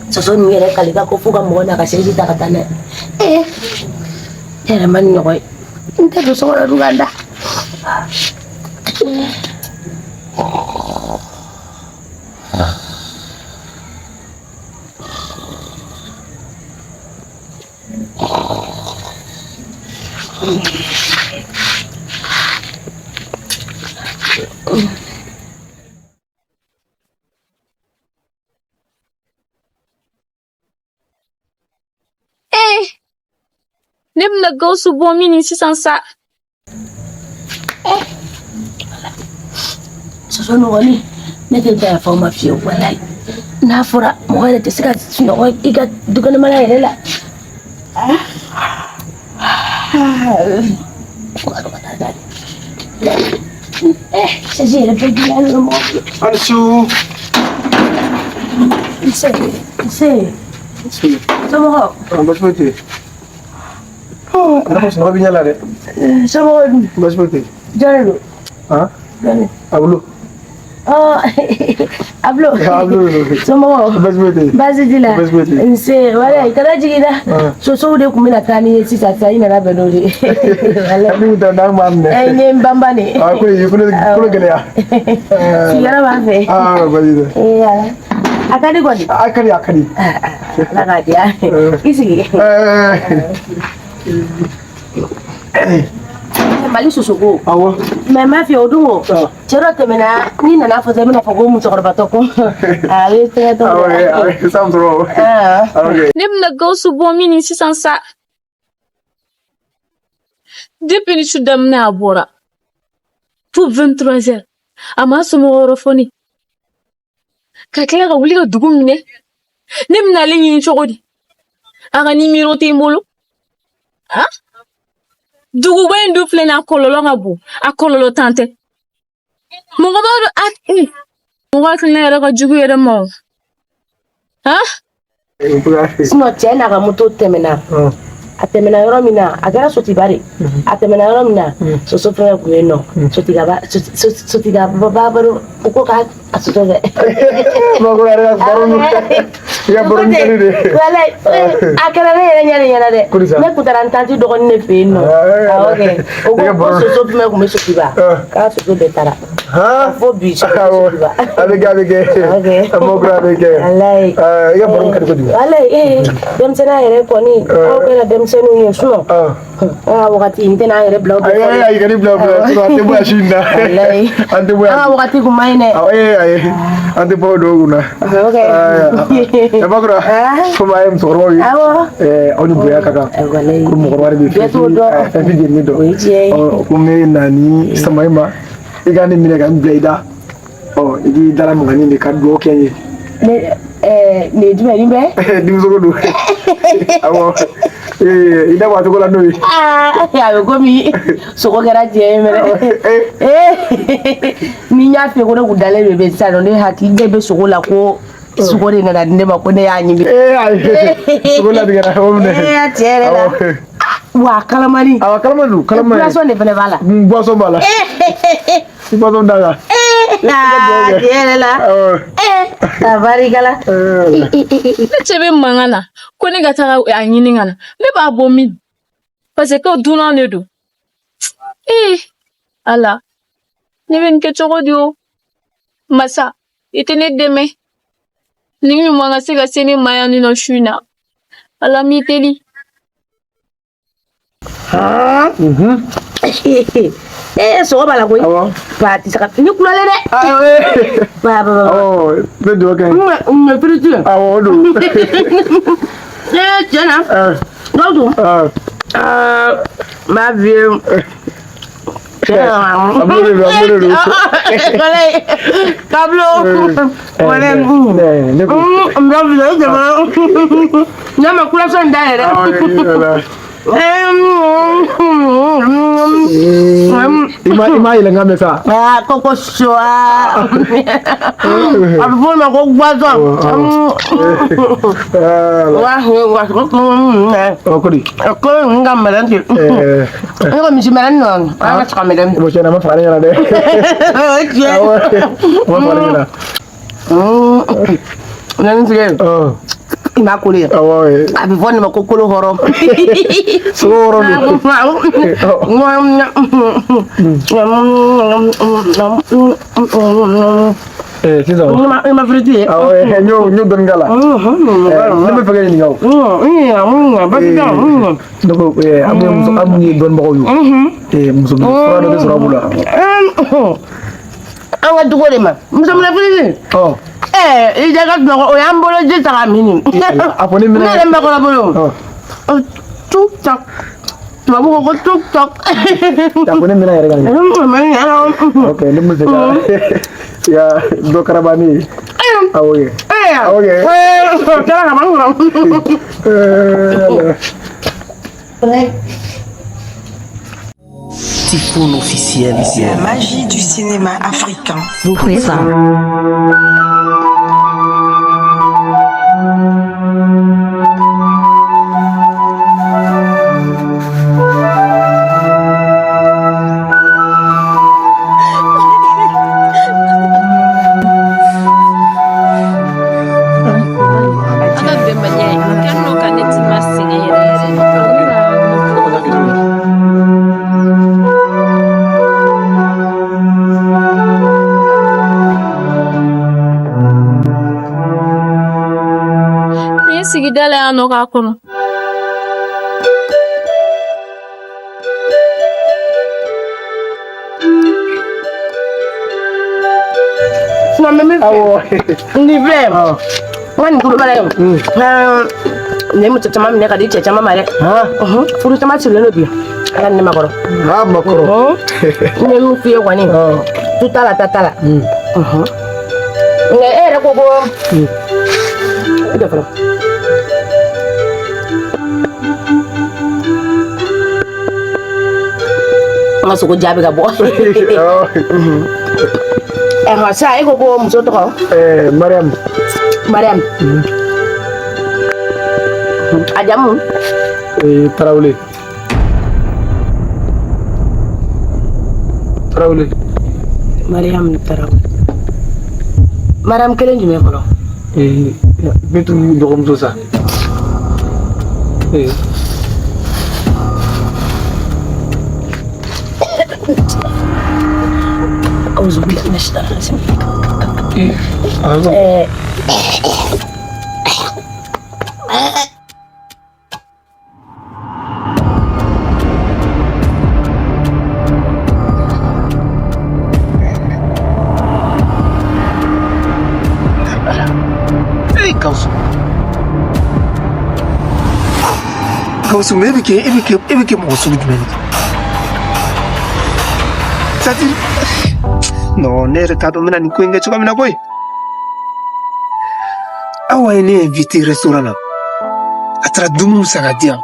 Soso ninnu yɛrɛ kalikan ko f'u ka mɔgɔ n'a ka sɛji ta ka taa n'a ye. Ee, ne yɛrɛ ma nin ɲɔgɔn ye. N tɛ don so kɔnɔ dun ka n da. Ee, ne bɛna Gawusu bɔ min ni sisan sa? Soso ninnu kɔni, ne tɛ da yafa ma fiyewu, walayi. N'a fɔra mɔgɔ yɛrɛ tɛ se ka sunɔgɔ i ka dukɛnɛmana yɛrɛ la. Fo ka to ka taa da de. Sɛsi yɛrɛ bɛɛ girinyalen don mɔgɔ bolo. A ni su. Nse, nse. Somɔgɔw? Baasi foyi tɛ yen. A ko sunɔgɔ b'i ɲɛ la dɛ. Somɔgɔw dun? Baasi foyi tɛ yen. Jɔn de don? Han? Jɔn de? Ablo. Ɔ, Ablo. Ablo de don. Somɔgɔw? Baasi foyi tɛ yen. Baasi t'i la? Baasi foyi tɛ yen. Nse, walayi, kana jigin i la. Sosow de tun bɛna taa n'i ye sisan sisan, i nana bɛn n'o de ye. Walayi. Ni kun tɛ n'an b'a minɛ. Ɛ, n ye n banban de. Aa, ko in kolo kolo gɛlɛya. Sigiyɔrɔ b'an fɛ. Aa, baasi tɛ. Ee, ala. A ka di kɔni. A ka di, a ka di. Ala k'a diya. I sigi. Mali sosoko. Awɔ. Mais n b'a f'i ye, o don o. Cɛ dɔ tɛmɛna, n'i nana fɔ sisan, i bɛna fɔ ko musokɔrɔbatɔ ko. A bɛ tɛgɛ tɔ. Awɔ, awɔ, sisan musokɔrɔba. Ok. Ne bɛna Gawusu bɔ min ni sisan sa? Depuis ni su daminɛ a bɔra fo 23 heures, a m'a somɔgɔw yɔrɔ fɔ ne ka tila ka wuli ka dugu minɛ. Ne bɛna ale ɲini cogo di? A ka nimero tɛ n bolo. Han, duguba in dun filɛ nin ye, a kɔlɔlɔ ka bon, a kɔlɔlɔ tan tɛ. Mɔgɔ b'a dɔn a mɔgɔ hakilina yɛrɛ ka jugu yɛrɛ ma o. Han. Sinon cɛ n'a ka moto tɛmɛna, a tɛmɛna yɔrɔ min na, a kɛra Sotiba de. A tɛmɛna yɔrɔ min na, soso fɛn tun bɛ yen nɔ, Sotigaba, Sotigaba baro, u ko k'a soso fɛ. Bakura yɛrɛ ka baro ninnu. I ka baro misɛnnin de. Walayi, a kɛra ne yɛrɛ ɲɛ de ɲɛna dɛ. Ne tun taara n tanti dɔgɔnin de fɛ yen nɔ. Awɔ kɛ. O ko ko soso fɛn tun bɛ Sotiba, k'a soso bɛɛ taara. Fo bi soso Sotiba. A bɛ kɛ, a bɛ kɛ. A Bakura, a bɛ kɛ. Walayi. I ka baro ka di kojugu. Walayi, ee, denmisɛnninya yɛrɛ kɔni, aw kɛra denmisɛnninw ye, sinon an ka wagati n tɛna an yɛrɛ bila o bɛɛ. Ayi, ayi, kan'i bila o bɛɛ, sinon an tɛ bɔ yan su in na. Walayi. An tɛ bɔ yan. An ka wagati kun man ɲi dɛ. Awɔ, ee, ayi, an tɛ bɔ o dɔw kunna. Ok. Ɛ, Bakura, komi a ye musokɔrɔbaw ye. Awɔ. Aw ni bonya ka kan. Walayi. Ko mɔgɔkɔrɔba de bɛ Bɛɛ t'o dɔn. fɛn fi jeninen dɔn. O ye tiɲɛ ye. Ɔ, ko n bɛ na ni sama i ma, i ka nin minɛ ka n bila i da. Ɔ, i k'i dala maga nin de ka dugawu kɛ n ye. Ne ɛɛ nin ye jumɛn nin bɛ? Denmuso don. Awɔ. Ee, i da bɔ a cogo la n'o ye. Aa, a bɛ komi sogo kɛra cɛ ye mɛnɛ. Ee, ni n y'a f'i ye ko ne kun dalen de bɛ sisan nɔ, ne hakili de bɛ sogo la ko sogo de nana di ne ma ko ne y'a ɲimi. Ee, ayi. Sogo latigɛra, o minɛ. Ee, a tiɲɛ yɛrɛ la. Wa a kalamani. Awɔ, kalama don, kalama ye. Boisson de fana b'a la. Boisson b'a la. I boisson d'a kan. Aa, tiɲɛ yɛrɛ la. Ee, a barika la. Ne cɛ bɛ mankan na ko ne ka taga a ɲini ka na. Ne b'a bɔ min? Parce que ko dunan de don. Ee, Ala, ne bɛ nin kɛ cogo di o? Masa, i tɛ ne dɛmɛ nin ɲuman ka se ka se ne ma yan nin nɔ su in na. Ala m'i teli. Ee, sogo b'a la koyi. Ba tɛ se ka ni kulalen dɛ. Ba ba ba. Awɔ, n bɛ dugawu kɛ. N bɛ frites. Awɔ, o don. Ee, tiɲɛ na. Gawusu. N b'a f'i ye. Ablo de don, ablo de don. Kablo. Wala. Ne ko. N b'a f'i ye, i jama. N'a ma kulasɔn da yɛrɛ. I ma yɛlɛnkan mɛn sa. Aa, ko soa. A bɛ f'o ma ko guazɔn. Voilà. Wa Ɔ, ko di? Ko n ka mɛlɛn ten. Ne ko misi mɛlɛn nɔ, an ka saga mɛlɛn. O tiɲɛna, a ma faga ne ɲɛna dɛ. O ye tiɲɛ. Awɔ, a ma faga ne ɲɛna. Ne ni tigɛ. Ɔ. I m'a kolo ye. Awɔ. A bɛ fɔ nin ma ko kolo hɔrɔn. Sogo wɔrɔ don. Sisan. I ma firiti ye. Awɔ, n y'o dɔɔni k'a la. Ne bɛ fɛ ka ɲininka o. Basi tɛ. Ne ko an ye muso, an mun ye dɔnnibagaw ye. Muso minɛ fura dɔ bɛ sɔrɔ a bolo. An ka dugu de ma muso minɛ firiti. Ɔ. I da ka sunɔgɔ, o y'an bolo ji ta ka min. A fɔ ne Ne minɛ. yɛrɛ bɛ kɔrɔ bolo. Ɔ. Tuk tak. Tubabu ko tuk tak. A fɔ ne minɛ yɛrɛ ka ɲɛ. Ok, ne bɛ fɛ ka i ka dɔ karaba ne ye. Awɔ kɛ. Awɔ kɛ. Kɛra ka ban kɔrɔ. Ala. Typhoon officiel. La magie du cinéma africain. Vous présente. An ka bɛnbaliya ye a kɛlen don ka ne tima sɛgɛn yɛrɛ yɛrɛ. Nin ye sigida la yan nɔ k'a kɔnɔ. Sinon, mais min Awɔ. Nin filɛ. Ɔ. N ka nin kulubali ye. Nin ye muso caman minɛ ka di cɛ caman ma dɛ. Han. Furu caman sirilen don bi. Ala ni ne ma kɔrɔ. A ma kɔrɔ. N ye min f'i ye kɔni. Ɔ. Tu t'a la, ta t'a la. Nka e yɛrɛ ko. I jɔ fɔlɔ. An ka sogo jaabi ka bɔ. Awɔ. Ɛhɔn, sisan e ko muso tɔgɔ? Mariam. Mariam. A jamu? Tarawele. Tarawele. Mariam Tarawele. Mariam kelen jumɛn fɔlɔ? Bintu dɔgɔmuso sa. أعوذ بالله من الشيطان الرجيم. Awɔ. Ee Gawusu, Gawusu, mais e bɛ kɛ mɔgɔ sugu jumɛn de? C'est à dire, non, ne yɛrɛ t'a dɔn n bɛna nin ko in kɛ cogoya min na koyi. Awa ye ne invité restaurant na, a taara dumuni san ka di yan.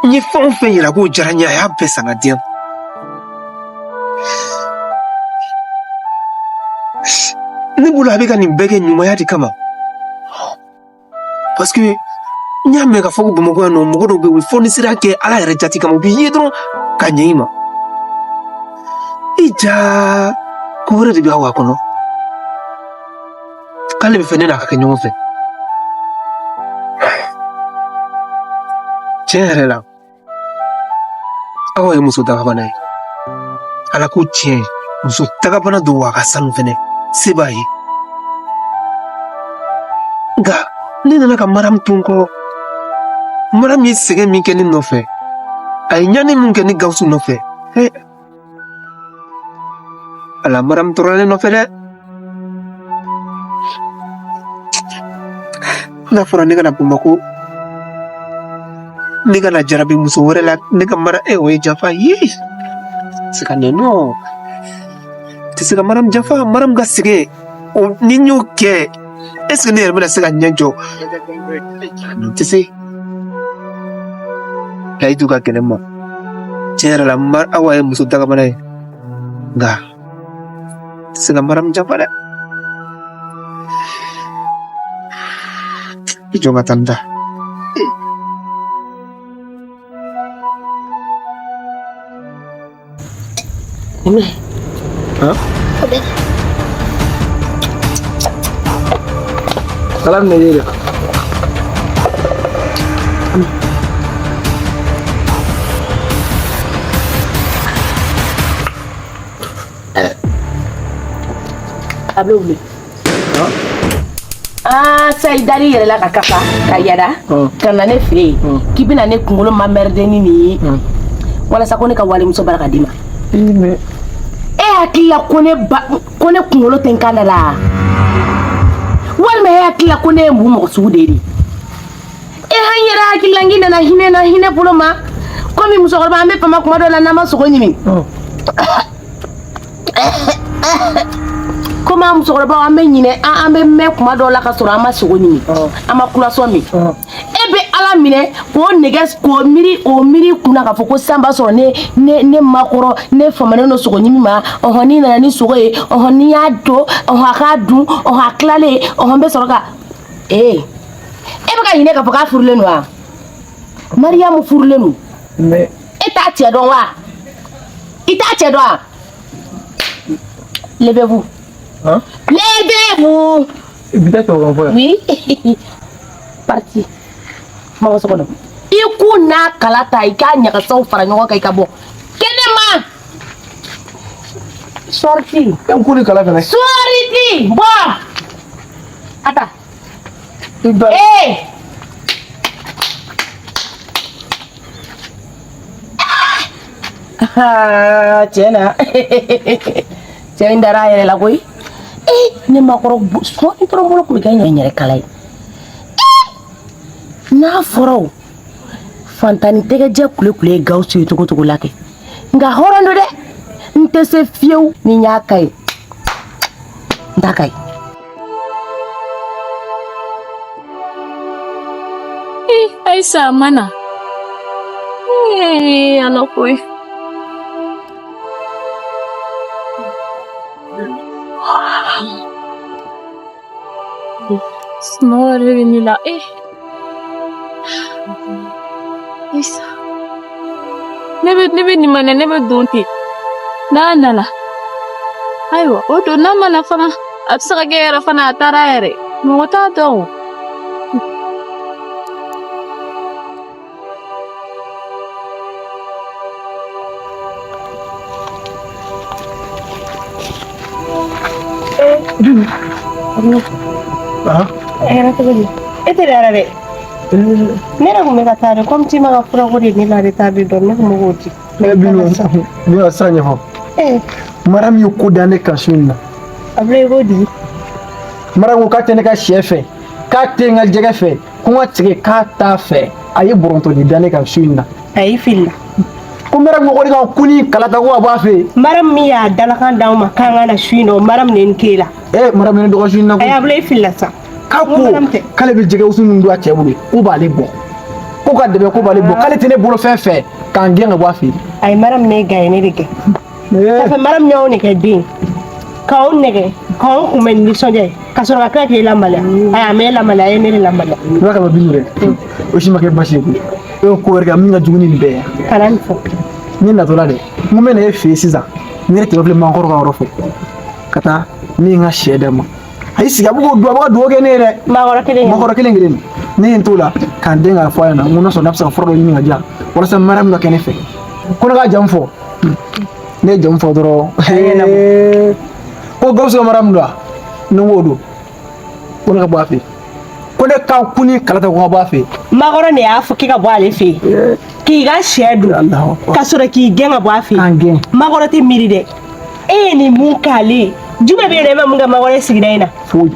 N ye fɛn o fɛn yira k'o diyara n ye, a y'a bɛɛ san ka di yan. Ne bolo, a bɛ ka nin bɛɛ kɛ ɲumanya de kama, parce que n y'a mɛn k'a fɔ ko Bamakɔ yan nɔ, mɔgɔ dɔw bɛ yen, u bɛ fonisira kɛ Ala yɛrɛ jati kama, u b'i ye dɔrɔn ka ɲɛ i ma. I ja, ko wɛrɛ de bɛ Awa kɔnɔ, k'ale bɛ fɛ ne n'a ka kɛ ɲɔgɔn fɛ. Tiɲɛ yɛrɛ la, Awa ye muso dagabana ye. Ala ko tiɲɛ, muso dagabana don, wa a ka sanu fɛnɛ, se b'a ye. Nka ne nana ka Mariam to n kɔ. Mariam ye sɛgɛn min kɛ ne nɔfɛ, a ye ɲani min kɛ ne Gawusu nɔfɛ, he Ala, Mariam tɔɔrɔla ne nɔfɛ dɛ. N'a fɔra ne ka na Bamakɔ, ne ka na jarabi muso wɛrɛ la, ne ka mara e, o ye janfa ye. Se ka nɛ nɔ tɛ se ka Mariam janfa. Mariam ka sɛgɛn o, ni n y'o kɛ, est ce que ne yɛrɛ bɛna se ka ɲɛ jɔ? N tɛ se. Layidu ka gɛlɛn ma. Tiɲɛ yɛrɛ la, Awa ye muso dagabana ye. Nka n tɛ se ka Maramu janfa dɛ. I jɔ n ka taa n da. Salam ne yele. A bɛ wuli. Aa sa i dar'i yɛrɛ la ka kafa ka yada ka na ne fɛ yen k'i bɛna ne kunkolo mamɛriden ni nin ye walasa ko ne ka walimuso bara ka d'i ma. E hakili la ko ne ba ko ne kunkolo tɛ n kan da la walima e hakili la ko ne ye mun mɔgɔ sugu de ye de? E han yɛrɛ hakili la k'i nana hinɛ na hinɛ bolo ma komi musokɔrɔba an bɛ fama kuma dɔ la n'an ma sogo ɲimi. Komi an musokɔrɔbaw an bɛ ɲinɛ an bɛ mɛn kuma dɔw la ka sɔrɔ an ma sogo ɲimi an ma kulasɔn min. E bɛ ala minɛ k'o nɛgɛ k'o miiri o miiri kunna k'a fɔ ko san b'a sɔrɔ ne ne ne makɔrɔ ne famanen don sogo ɲimi ma ɔhɔn n'i nana ni sogo ye ɔhɔn n'i y'a don ɔhɔn a k'a dun ɔhɔn a tilalen ɔhɔn n bɛ sɔrɔ ka ee e bɛ ka ɲinɛ k'a fɔ k'a furulen don wa? Mariyamu furulen don. E t'a cɛ dɔn wa? I t'a cɛ dɔn wa? Levez-vous. Hein? Levez-vous. Peut-être qu'on va. Oui. Parti. Mɔgɔ so kɔnɔ. I k'u n'a kala ta i k'a ɲagasaw fara ɲɔgɔn kan i ka bɔ. Kɛnɛma. Sorti. E ko ni kala fɛnɛ. Sorti. Bɔ. A ta. I ba. Ee. Ah, tiɲɛ na cɛ in dara a yɛrɛ la koyi. Ee ne makɔrɔ sɔɔni dɔrɔn bolo tun bɛ kɛ n yɛrɛ kala ye. N'a fɔra o fantanni tɛgɛjɛ kule kule ye Gawusu ye cogo cogo la kɛ nka hɔrɔn don dɛ n tɛ se fiyewu ni n y'a ka ye n t'a ka ye. Ee Ayisa a ma na. Ee Ala koyi. Sunɔgɔ yɛrɛ bɛ ne la. Ee Ayisa. Ne bɛ nin ma ne bɛ don ten. N'a nana. Ayiwa o don n'a ma na fana a bɛ se ka kɛ yɛrɛ fana a taara yɛrɛ. Mɔgɔ t'a dɔn o. A kɛra cogo di? E tɛ yɛrɛ dɛ. Ne yɛrɛ kun bɛ ka taa de komi Tima ka furako de ne la de taa bi dɔn ne kun bɛ k'o di. Ne binu binu sira ɲɛfɔ. Maramu ye ko da ne kan su in na. A bila i ko di. Maramu ko k'a tɛ ne ka sɛ fɛ, k'a tɛ n ka jɛgɛ fɛ, ko n ka tigɛ k'a t'a fɛ. A ye bɔrɔntɔ de da ne kan su in na. A y'i fili. Ko Maramu ko de ka kuni kala ta ko ka bɔ a fɛ yen. Maramu min y'a dalakan d'anw ma k'an ka na su in na o Maramu de ye nin k'e la. Ee Maramu ye ne dɔgɔ su in na A koyi. y'a bila i filila sa. K'a ko k'ale bɛ jɛgɛ wusu min don a cɛ bolo k'o b'ale bɔ. Ko ka dɛmɛ ko b'ale bɔ k'ale tɛ ne bolo fɛn fɛ k'an gɛn ka bɔ a fɛ yen. A ye Maramu ne gɛn a ye ne de gɛn. Ça fait Maramu y'anw de kɛ den ye. K'anw nɛgɛ k'anw kunbɛn ni nisɔndiya ye ka sɔrɔ ka tila k'e lamaloya. Ayi a ma e lamaloya a ye ne de lamaloya. I b'a kalama Bintu dɛ, o si ma kɛ baasi ye koyi. E ko ko wɛrɛ kɛ min ka jugu ni nin bɛɛ ye. Kana nin fɔ. Ne natɔla dɛ, n ko n bɛ na e fɛ yen sisan. Ne yɛrɛ tɛmɛ filɛ maakɔrɔ ka yɔrɔ fɛ ka taa ne ye n ka sɛ d'a ma. A y'i sigi a bɛ k'o dun a bɛ ka dugawu kɛ ne ye dɛ. Maakɔrɔ kelen. Maakɔrɔ kelen kelen. Ne ye n t'o la k'an den k'a fɔ a ɲɛna n ko n'a sɔrɔ n'a bɛ se ka fura dɔ ɲini ka di yan walasa Mariam ka kɛ ne fɛ. Ko ne ka jamu fɔ. Ne ye jamu fɔ dɔrɔn. Ko Gawusu ka Mariam don wa? Ne ko o don. Ko ne ka bɔ a fɛ yen. Ko ne ka kun ni kala ta ko ka bɔ a fɛ yen. Maakɔrɔ de y'a fɔ k'i ka bɔ ale fɛ yen. K'i ka sɛ dun. Ka sɔrɔ k'i gɛn ka bɔ a fɛ yen. K'an gɛn. Maakɔrɔ tɛ miiri dɛ. E ye nin mun k'ale ye? Jumɛn bɛ yen nɔ e ma mun kɛ maakɔrɔ ye sigida in na? Foyi.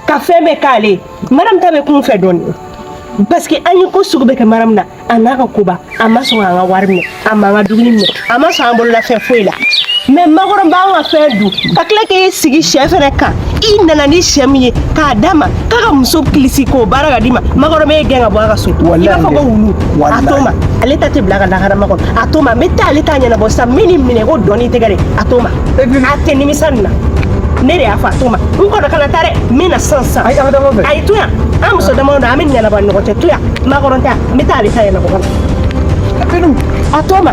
Ka fɛn bɛɛ k'ale ye. Mariam ta bɛ kun fɛ dɔɔni. Parce que an ye ko sugu bɛɛ kɛ Mariam na. A n'a ka koba a ma sɔn k'an ka wari minɛ a m'an ka dumuni minɛ a ma sɔn an bololafɛn foyi la. Mais maakɔrɔ b'an ka fɛn dun ka tila k'e sigi sɛ fɛnɛ kan I nana ni sɛ min ye k'a d'a ma k'a ka muso kilisi k'o baara ka d'i ma, makɔrɔ bɛ e gɛn ka bɔ a ka so. I b'a fɔ ko wulu. A to ma, ale ta tɛ bila ka lahara makɔnɔ. A to ma, n bɛ taa ale ta ɲɛnabɔ sisan. N bɛ nin minɛ ko dɔɔni tɛgɛ de. A to ma, a tɛ nimisa nin na. Ne de y'a fɔ, a to ma. N kɔnɔ kana taa dɛ, n bɛ na sisan sisan. Ayi, an ka taa ɲɔgɔn fɛ. Ayi, to yan, an muso damaw na, an bɛ nin ɲɛnabɔ ni ɲɔgɔn cɛ. To yan, makɔrɔ tɛ yan, n bɛ taa ale ta ɲɛnabɔ ka na. A to ma.